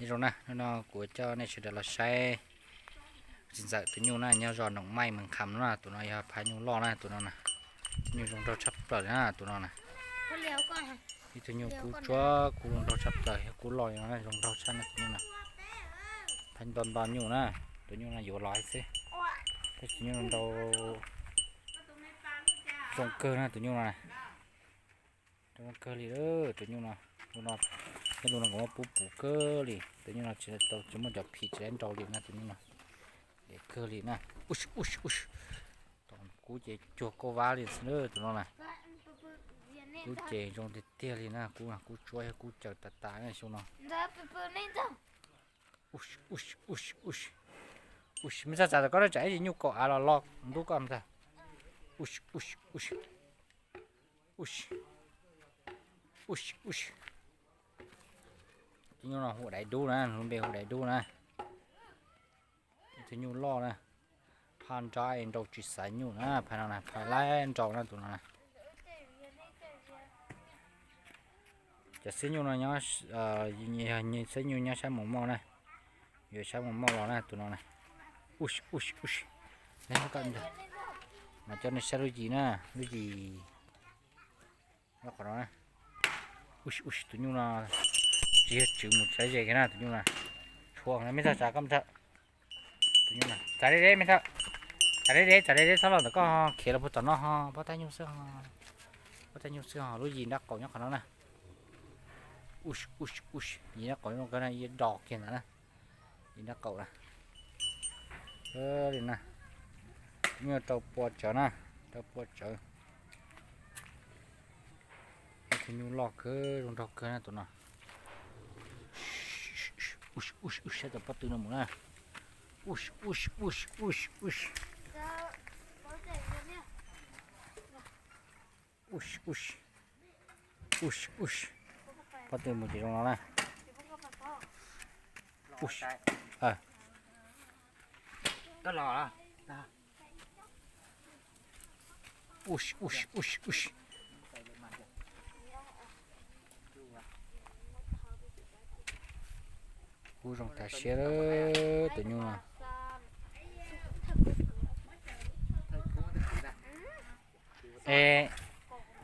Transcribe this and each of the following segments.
Nyob zoo na, hnub no kuv coj nej sawv daws los saib txiv ntxawm tus nyuj na, nyob zos Noom Maij Mees Kham no na. Tus no yog phaj nyuj loj na, tus no na. Tus nyuj zoo nraug tshaj plaws na, tus no na. Ib tug nyuj kub tsuab kub zoo nraug tshaj plaws, yog kub loj no zoo nraug tshaj na tus nyuj na. Phaj nto nto nyuj na, tus nyuj no yuav los xwb. Tab sis nyuj nraug zoo kawg na tus nyuj no na. Zoo kawg li tus nyuj no, tus no, tus no kuv muab pub puv kawg li, tus nyuj no tsis tau, tsis muaj cov phim tsis tau nrau li na tus nyuj no. Dev kawg li na. Ub, ub, ub, kub ces cuag kauj vab li xwb tus no na. Kub ces zoo tiag tiag li na, kub, kub tsuab yog kub caws tas tas na xyoo no. Ub, ub, ub, ub, me txaj txav tas koj na tsam ib tsis nyuj kaum av los lo ntub koj ntag. Ub, ub, ub, ub, ub. Tus nyuj no hu daiv dub na, lub npe hu daiv dub na. Ib tug nyuj loj na, phaj nrab es nrau tsis xaiv nyuj na, phaj no na, phaj laib nrau na tus no na. Cov xib nyuj no nyob, xib nyuj nyob sab Mus Moj na, yuav sab Mus Moj los na tus no na. Ub, ub, ub, mas coj nej saib lub yim na, lub yim nyob qhov no na. Ub, ub, tus nyuj no tsis yog tswv mus tsav ze kiag na tus nyuj na. Tshuav me txaj tsav koj, tus nyuj na tsav deb deb me txaj, tsav deb deb, tsav deb deb txhob los ntawm koj, khiav los puag tom no ho pob tab nyuj xwb ho, pob tab nyuj xwb ho, lub yim nrab qaum nyob qhov no na. Ub, ub, ub, yim nrab qaum zoo kawg na, yim dos kiag ntawd na. Yim nrab qaum na. Li na, nyuj rau pua tsawv na, rau pua tsawv. Tus nyuj loj kawg, zoo nraug kawg na tus no. Ub, ub, ub, saib tom pob tw no mus na. Ub, ub, ub, ub, ub. Ub, ub, ub, ub. Pob tw mus ces zoo no na. Ub, ub, ub, ub, ub. Kub zoo tas siab lawm tus nyuj no. Es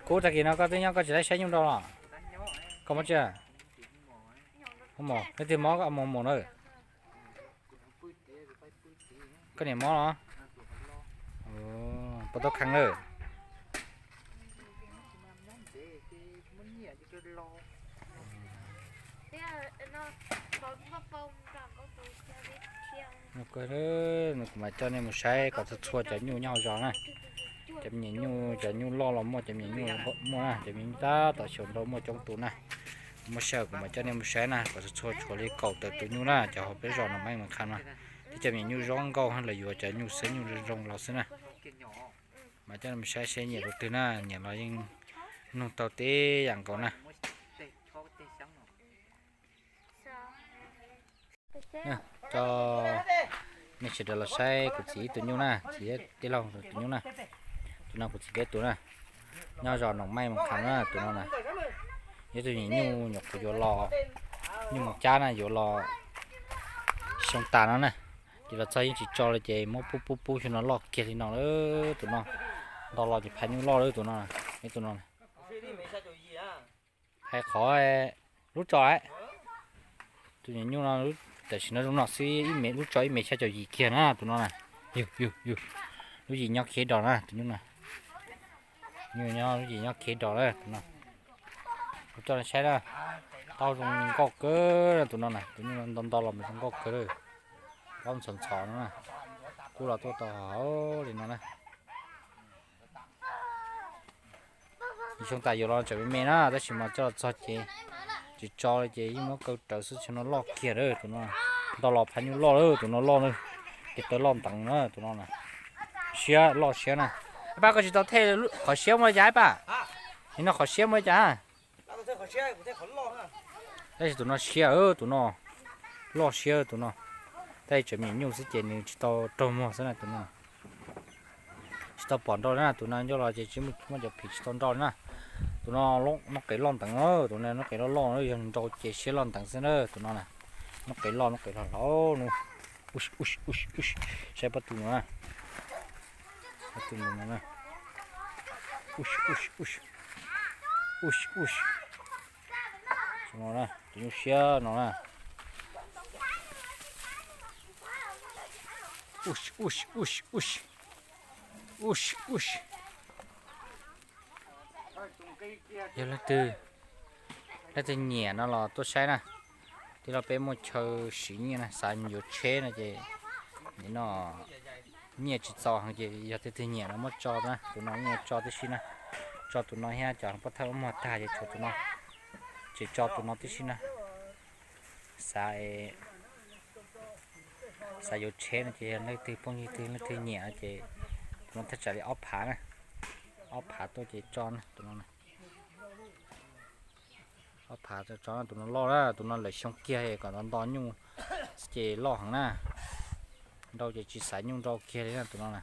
kub tag kis no koj twb nyob koj tsis laib saib nyuj nrau los? Koj mob tsi? Mob, leej twg mob koj mus mus na? Koj niam mob los? Puas tau kheev lawm? Kuv mam coj nej mus saib kom txhua txhua cov nyuj nyob hauv zos na. Cov me nyuam nyuj, cov nyuj loj los muaj, cov me nyuam nyuj muaj na, cov me nyuam nyuj tab tom xyaum nrau muaj coob tus na. Muaj sij hawm kuv mam coj nej mus saib na, kom txhua txhua tshuav li kaum tawm tus nyuj na, cov hauv peb zos no Maij Mees Kham no. Twb cov me nyuam nyuj zoo nkauj heev, lawv yuav cov nyuj xwb, nyuj zoo zoo los xwb na. Mam coj nej mus saib seb nyiam tus twg na, nyiam los yeej nug tau tib yam nkaus na. Coj nej sawv daws los saib kuv txiv ib tug nyuj na, txiv tij laug tus nyuj na. Tus no kuv txiv peb tus na, nyob zos Noom Maij Mees Kham na, tus no na. Yog tus nyuam nyuj nyuam qhuav yuav los, nyuj Moos Cab na, yuav los xyoo tas no na. Ces los txog yeej tsis tso li ces muab pub pub pub xyoo no loj kiag li no lawm tus no. Nto los ces phaj nyuj loj lawm tus no, ib tus no. Hais qhov lub tso, tus nyuam nyuj no tam sim no zoo no xwb, ib me lub tso ib me xya caum yim kiag na tus no na. Yug yug yug, lub yim nyob khiav dos na tus nyuj no. Nyuj nyob lub yim nyob khiav dos na tus no. Kuv coj nej saib na, tau zoo nkauj kawg na tus no na, tus nyuj nto nto los mas zoo nkauj kawg lawm. Plaub ntxhov ntxhov no na, kub los tuaj tau hauv li no na. Xyoo tas yuav los tseem me me na, tab sis mas coj los txog ces tsis tso li ces yeej muab kaw rawv xwb, xyoo no loj kiag lawm tus no. Nto los phaj nyuj loj lawm tus no, loj na, tes taw loj nteev na tus no na. Siab loj siab na. Paj, koj tsis tau thej qhov siab muaj li cas paj? Nim no qhov siab muaj li cas? Tab sis tus no siab, tus no loj siab tus no. Tab sis tseem me nyuj xwb ces nws tsis tau raug muag xwb na tus no. Tsis tau pom nrau li na, tus no nco los ces tsis muaj cov phim tsis tau nrau li na. Tus no noob qes loj nteev, tus no noob qes loj loj, yog nrau ces siab loj nteev xwb na tus no na. Nub qe loj, nub qe loj hlob no. Ub, ub, ub, ub, saib pob tw no na. Pob tw no na. Ub, ub, ub, ub, ub. No na, cov nyuj siab no na. Ub, ub, ub, ub. Ub, ub. Yog leej twg, leej twg nyiam no los tuaj saib na. Tij laug peb muaj chaw siv nyiaj na, xav yuav tsheb no ces nim no nyiaj tsis txaus heev ces yog leej twg nyiam no muab tso na, tus no nyiaj tso tib si na. Tso tus no thiab cov pov thawj muag tag ces tshuav tus no, ces tso tus no tib si na. Xav, xav yuav tsheb no ces yog leej twg phooj ywg twg leej twg nyiam no ces tus no thaj tsam li ob phav na, ob phav tuaj ces tso na tus no na. Ob phav tso, tus no loj na, tus no lawm xyoo kiag kom nto nto nyuj ces loj heev na. Nrau ces tsis xaiv nyuj nrau kiag li na tus no na.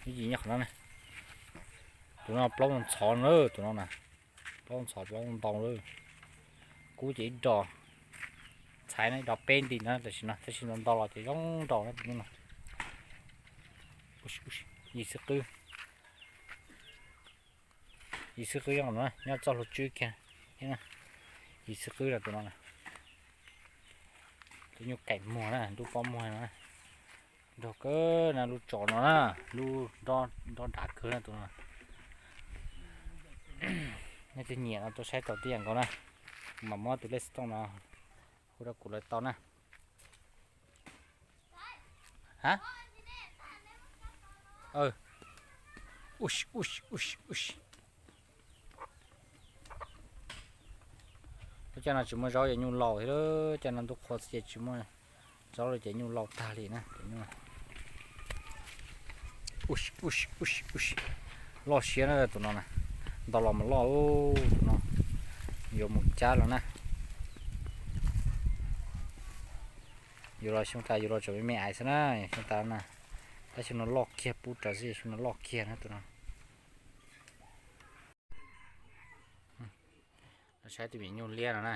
Yim nyob qhov no na. Tus no plaub ntxhov na, tus no na. Plaub ntxhov plaub ntau lawm. Kub ces ib dos, txhais na ib dos peb nti na, tam sim no tab sis ntau ntau los ces zoo nraus na tus no. Yim xwb qwb. Yim xwb qwb nyob no, nyob txoj hlua tswb kiag. Yim xwb qwb no tus no na. Tus nyuj kaim muag na, ntuj pob muag no na. Nrog kawg na lub tsos no na, lub nrob dav kawg na tus no. Nej twg nyiam no tuaj saib tau tib yam nkaus na, mam muab tus lej xov tooj no hu rau kuv lawv tau na. Ha, ua cas no tsis muaj zaub, yog nyuj laus thiab, cas no ntuj qhua xwb ces tsis muaj zaub lawm ces nyuj laus tag li na. Loj siab na tus no na, ntau los mas loj, tus no yuav mus cab los na. Yuav los xyoo tas yuav los tseem me me aiv xwb na, xyoo tas na, tab xyoo no loj kiag pub rawv xwb, xyoo no loj kiag na tus no. Los saib tus me nyuj liab no na,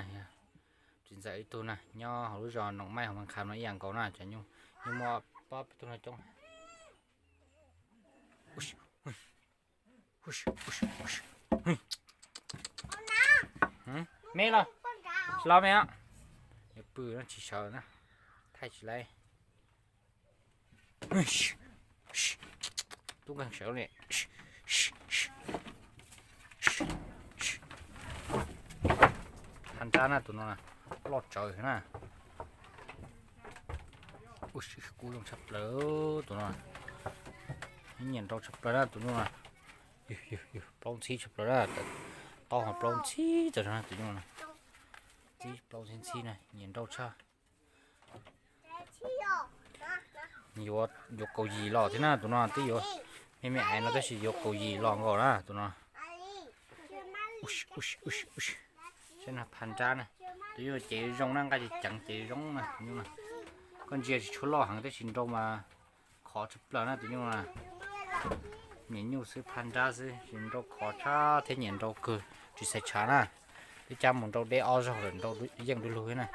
txiv ntxawm ib tug na, nyob hauv lub zos Noom Maij hauv Npab Qha no ib yam nkaus na, cov nyuj, nyuj muaj pob peb tug no coob. Me los, tsis los me os. Pw no tsis sawv na, thaij tsis laib. Tub nkeeg sawv li. Phab nrab na tus no, loj tsawv na. Kub zoo tshaj plaws tus no, nyiam nrau tshaj plaws na tus nyuj na. Plaub ntxhib tshaj plaws na, taub hau plaub ntxhib tawm na tus nyuj na. Ntxhib plaub ntxhib ntxhib na, nyiam nrau tshaj. Yuav, yuav kaum yim los thiab na tus no, twb yuav me me aiv no tab sis yuav kaum yim los nkaus na tus no. Saib no phab nrab na, tus nyuj cev zoo na, nqaij ceev ceev zoo na tus nyuj na. Koj ntsia tsis tshua loj heev tab sis nrau mas khov tshaj plaws na tus nyuj na. Nyiam nyuj xwb phab nrab xwb, nrau khov tshaj thiab nyiam nrau kawg, tsis xaiv tshav na. Twb cab mus nrau deb ob zaug lawm, nrau yeej du lug thiab na,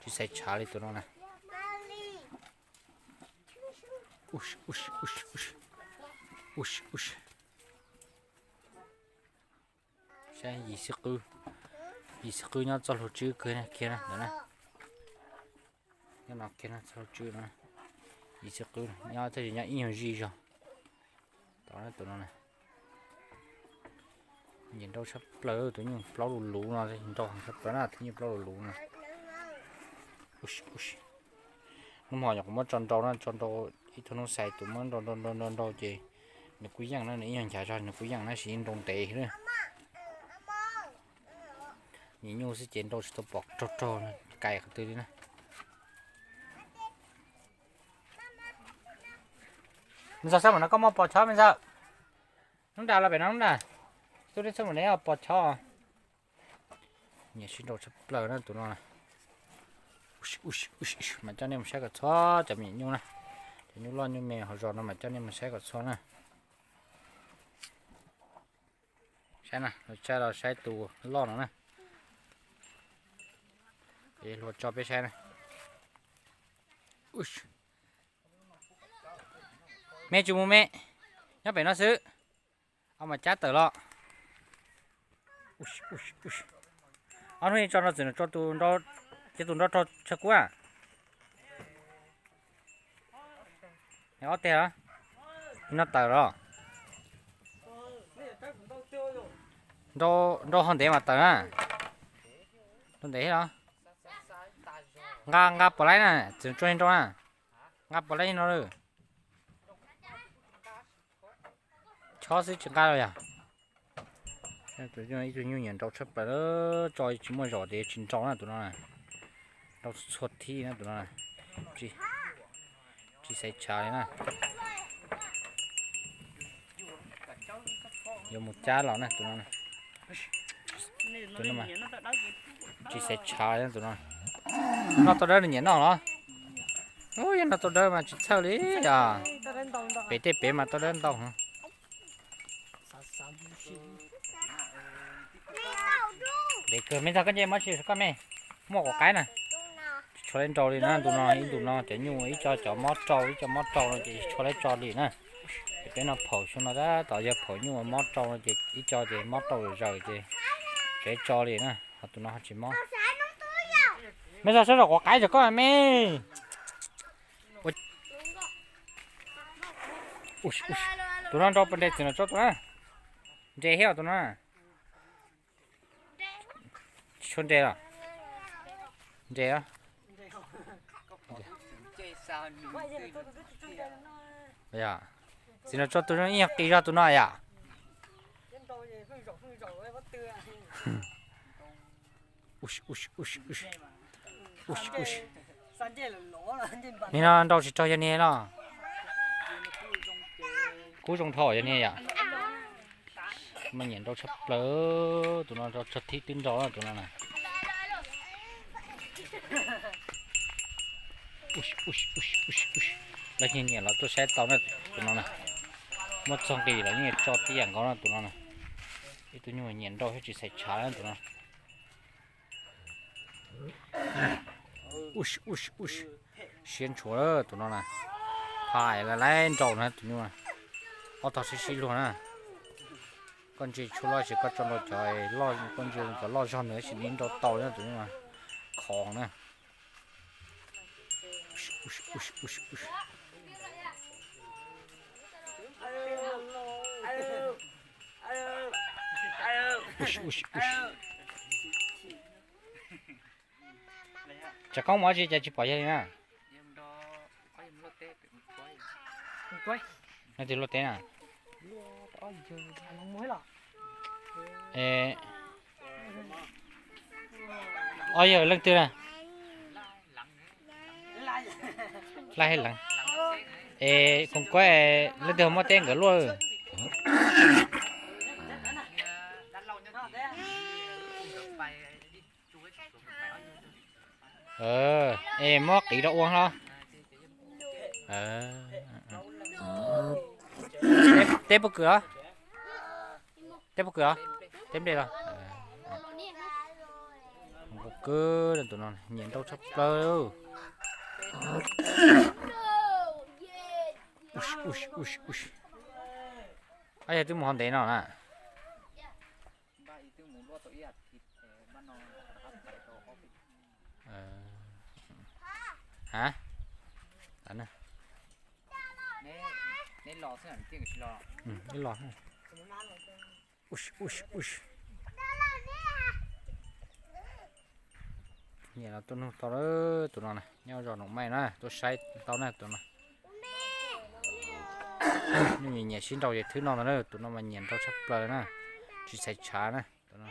tsis xaiv tshav li tus no na. Saib yim xwb qwb, yim xwb qwb nyob txoj hlua tswb kiag na, ntawm na. Nyob no kiag na, txoj hlua tswb no, yim xwb qwb nyob, tab sis nyob ib nyuag zij zog. Tau na tus no na. Nyiam nrau tshaj plaws tus nyuj plaub lus luv no, nrau heev tshaj plaws na tus nyuj plaub lus luv no. Hnub hmo nyuam qhuav muab tso nrau na, tso nrau ib tug hnub xais tus muab nrau nrau nrau nrau nrau ces nws kuj yeej na, nws ib nyuag nchav zog nws kuj yeej na, sis yeej nrau ntev na. Nyiam nyuj xwb ces nrau tsis tau pom raug raug kais qhov twg li na. Me ntxawm, xab mam no koj muaj pos chob me ntxawm. Hnub nrad los pem no hnub nrad. Tub deb txhawj mam ne pos chob. Nyiam sib nrau tshaj plaws na tus no na. Mam coj nej mus saib kom txhua cov me nyuj na. Cov nyuj loj nyuj me hauv zos no mam coj nej mus saib kom txhua na. Saib na, saib los saib tus loj no na. Hluas tso peb saib na. Me tsis mus me, nyob pem no xwb. Ob mas cab tawm los. Ob hnub tso no txwm tso tus, ces tus nrau rau tshav kub. Ob teg no tawm los. Nrau ho ntev mas tawm na. Nrau ntev los. Nqa nqa pom laib na, txwm tso nrau na. Nqa pom laib no lawm. Chob xwb tsis nqa los yog. Ib tug nyuj nyiam nrau tshaj plaws, tso tsis muaj zos ces tsis nrau na tus no. Nrau txhua thib na tus no. Tsis xaiv tshav li na. Yuav mus cab los na tus no. Tsis xaiv tshav li tus no. Noj tau dawb nws nyiam noj los. Ub, yog noj tau dawb mas tsis txhawj li os. Pem tej pem mas tau dawb ntau. Ntev kawg me ntag, koj nce mob tsis koj me. Muaj quav qaib na. Tsis tshua laib nrau li na ntu no, ib ntu no cov nyuj ib co cov mob rau ib co mob rau no ces tsis tshua laib tso li na. Ces peb noj phaum xyoo no tab tom yog phaum nyuj mob rau no ces ib co ces mob rau zawm ces tsis laib tso li na, ho tus no ho tsis mob. Me txog sawv zaum quav qaib rau koj me. Tus no nrau pas nres txwm no tso tus na. Nres thiab tus no. Tsis tshua nres los? Nres. Txwm no tso tus no ib nyuag qis zog tus no yom. Nim no nrau tsis raug yog niag los? Kub zoo dhau yog niag yom. Mas nyiam nrau tshaj plaws, tus no nrau tso thib twb nrau tus no na. Lawv nyiam nyiam los tuaj saib tau na tus no na. Muab txog nqis los yeej tso tib yam nkaus na tus no na. Ib tug nyuj nyiam nrau thiab tsis xaiv tshav na tus no. Siab ntshuav tus no na. Phaj lawv laib nrau na tus nyuj na. Ob tog sib sib luag na. Koj ntsia tshuaj loj ces koj tso nrau cov, koj ntsia cov loj zog ntawd tab sis nws nrau tau na tus nyuj na. Khov na. Tsam koob mus dab tsi cas tsis pom yog li na. Leej twg luaj teb na? Ob yawg leej twg na? Laj Hej Leev. Es koom kuab leej twg ho muab teb nkawd luaj? Es muab qiv rau ua hlo. Teb puas kwm os? Teb puas kwm os? Teb nplej los? Kawg tus no nyiam nrau tshaj plaws. Ab, yog twb mus hov ntev no na. A, ib los. Nyiam los tuaj nug tau tus no na, nyob zos Noom Maij na, tuaj saib tau na tus no. Nyiam sib nrau ces thwb no ntag na, tus no mas nyiam nrau tshaj plaws na, tsis xaiv tshav na tus no.